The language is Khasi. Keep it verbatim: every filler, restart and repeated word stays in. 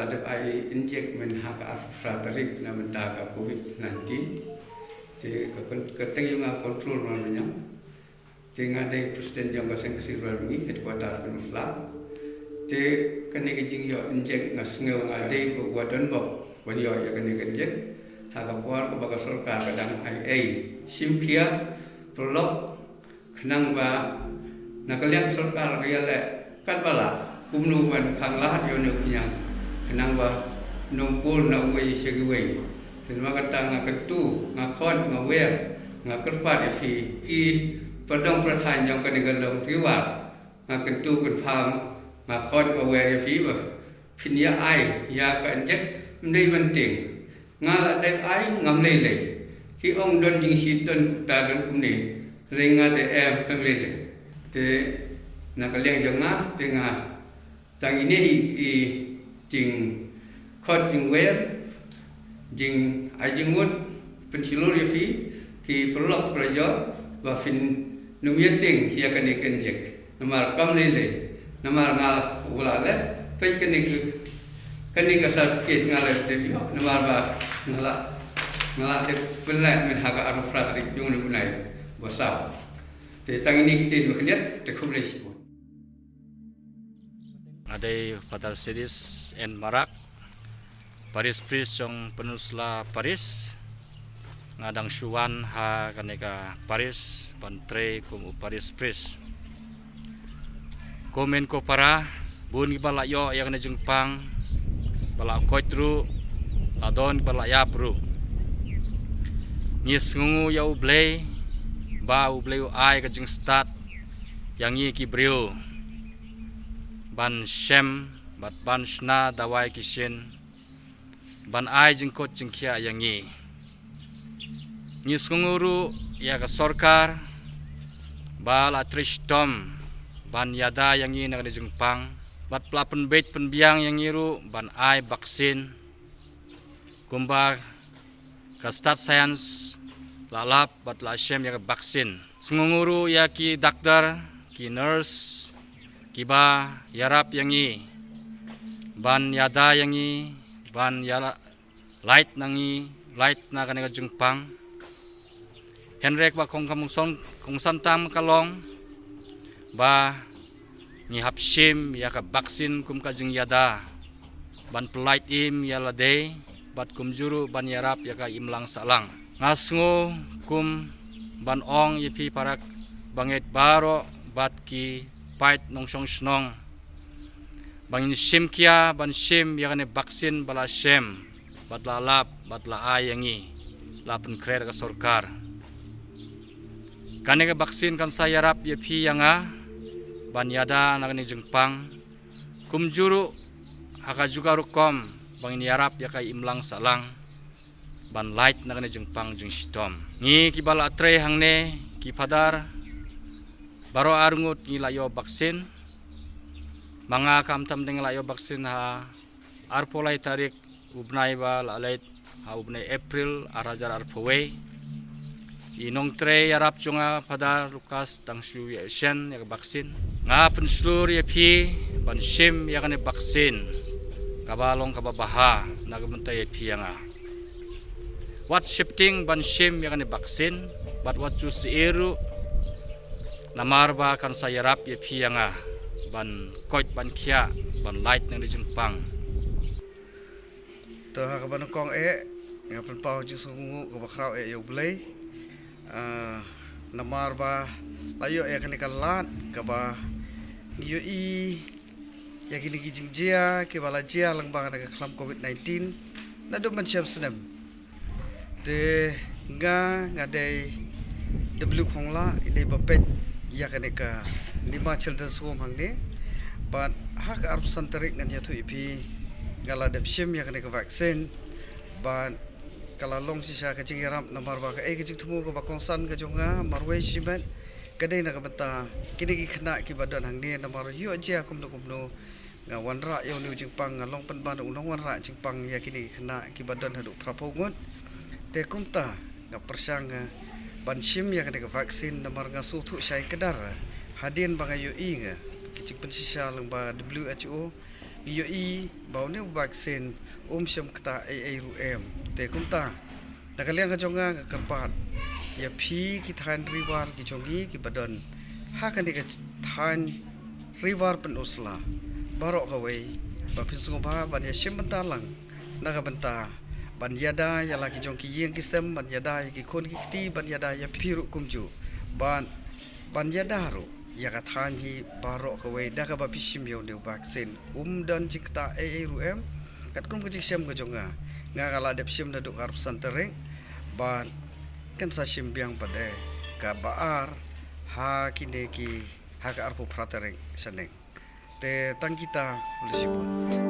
Dep ai injek mynha ka arphew phra tarik na bynta ka covid nineteen. Te ka kyrteng jong nga Control Malmanyang. Te nga dei president jong ka seng ka Silver Mingi headquarter ka Nusla. Te kane ka jingïoh injek nga sngew nga dei ba wa don bok ban ïoh ïa kane ka injek. Ha ka por kaba ka sorkar ka dang ai ei shim khia paralok, khnang ba na ka liang ka sorkar ka ïaleh katba lah kumno ban khang lad ïa une u khñiang, khnang ba nongpur na uwei sha kiwei. Te namar kata nga kyntu, nga khot, nga wer, nga kyrpad ïa phi ki pradong pradhan jong kane ka long Riwar. Nga kyntu kynpham, nga khot, nga wer ïa phi ba phin ïa ai ïa ka injek, ym dei ban tieng. Nga la dep ai, ngam lei lei. Ki ong don jingshit, don kumta, don kumne. Hynrei nga te em, kam lei lei. Te na ka liang jong nga te nga tang ine i, i jingkhot jingwer, jingai jingmut pynshlur ïa phi ki paralok parajor ba phin nym ïa tieng ïa kane ka injek. Namar kam lei lei, namar nga la u la leh peit kane ka, kane ka certificate nga la dep ïoh, namar ba nga la, nga la dep pynleh mynha ka arphew phra tarik jong une u bnai ba saw. Te tang ine ki ktien ba khyndiat, te khublei shibun. Nga dei Father Sidis N Marak, Parish Priest jong Peninsula Parish. Nga dang shu wan ha kane ka parish ban trei kum u Parish Priest. Ko mei ko para, bun kiba la ïoh ïa kane jingpang, ba la koit ruh, la don kiba la ïap ruh. Ngi sngewnguh ïa U Blei ba U Blei u ai ka jingstad ïa ngi ki briew ban shem bad ban shna dawai ki shin, ban ai jingkoit jingkhiah ïa ngi. Ngi sngewnguh ruh ïa ka sorkar ba la trei shitom ban ïada ïa ngi na kane jingpang bad la pynbeit pynbiang ïa ngi ruh ban ai vaccine. Kumba ka stad science la lap bad la shem ïa ka vaccine. Sngewnguh ruh ïa ki daktar, ki nurse kiba ïarap ïa ngi ban ïada ïa ngi, ban ïa la lait na ngi, lait na kane ka jingpang. Hynrei ba kong kam song kongsan tam ka long ba ngi hap shim ïa ka vaccine kum ka jingïada ban pynlait im ïa lade bad kumjuh ruh ban ïarap ïa ka imlang sahlang. Nga sngew kum ban ong ïa phi para bangeit baroh bad ki paid nongshong shnong ba ngin shim khia ban shim ïa kane vaccine ba la shem bad la lap bad la ai ïa ngi, la pynkhreh da ka sorkar. Kane ka vaccine kan sa ïarap ïa phi ïa nga ban ïada na kane jingpang, kumjuh ruh ha ka juh ka rukom ba ngin ïarap ïa ka imlang sahlang ban lait na kane jingpang jingshitom. Ngi kiba la trei hangne, ki phadar baroh arngut ngi la ïoh vaccine. Ma nga khamtam dei nga la ïoh vaccine ha arphew lai tarik u bnai ba la leit, ha u bnai April ar hajar arphew wei. I nongtrei ïarap jong nga Father Lucas dang shu ïa shen ïa ka vaccine. Nga pynshlur ïa phi ban shim ïa kane vaccine kaba long kaba bha na ka bynta ïa phi ïa nga. Wat sheptieng ban shim ïa kane vaccine bad wat ju syier ruh, namar ba kan sa ïarap ïa phi ïa nga ban koit ban khiah ban lait na kane jingpang. To ha kaba nyngkong eh nga pynpaw jingsngewnguh kaba khraw eh ïa U Blei. Ah, namar ba la ïoh ïa kane ka lad kaba ngi ïohi ïa kine ki jingjia kiba la jia lyngba kane ka khlam covid nineteen naduh mynshem snem. Te nga, nga dei W Khongla, i dei ba peit ïa kane ka Nima Children's Home hangne. Bad ha ka arphew san tarik ngan ïathuh ïa phi nga la dep shim ïa kane ka vaccine. Bad ka la long shisha ka jingïarap namar ba kaei ka jingthmu kaba kongsan ka jong nga marwei shimet ka dei na ka bynta kine ki khynnah kiba don hangne namar ïoh jia kumno kumno nga wanrah ïa une u jingpang, nga long pynban u nongwanrah jingpang ïa kine ki khynnah kiba don haduh phraphew ngut. Te kumta nga pyrshang, eh, ban shim ïa kane ka vaccine namar nga sngewthuh shai kdar hadien ba nga ïohi nga ki jingpynshisha lyngba W H O Ïohi ba une u vaccine um shym ktah ei ei ruh em. Te kumta, na ka liang ka jong nga nga kyrpad ïa phi ki thaiñ riwar ki jong ngi kiba don ha kane ka thaiñ riwar Pynursla baroh kawei, ba phin sngewbha ban ïa shim bynta lang na ka bynta ban ïada ïa la ki jong ki ïing ki sem, ban ïada ïa ki khun ki kti, ban ïada ïa phi ruh kumjuh, ban ban ïada ruh ïa ka thaiñ hi baroh kawei da kaba phi shim ïa une u vaccine. Um don jingktah ei ei ruh em. Katkum ka jingshem ka jong nga, nga nga la dep shim naduh ka arphew san tarik, bad kan sa shim biang pat de kaba ar ha kine ki, ha ka arphew phra tarik shaneng. Te tang kita, khublei shibun.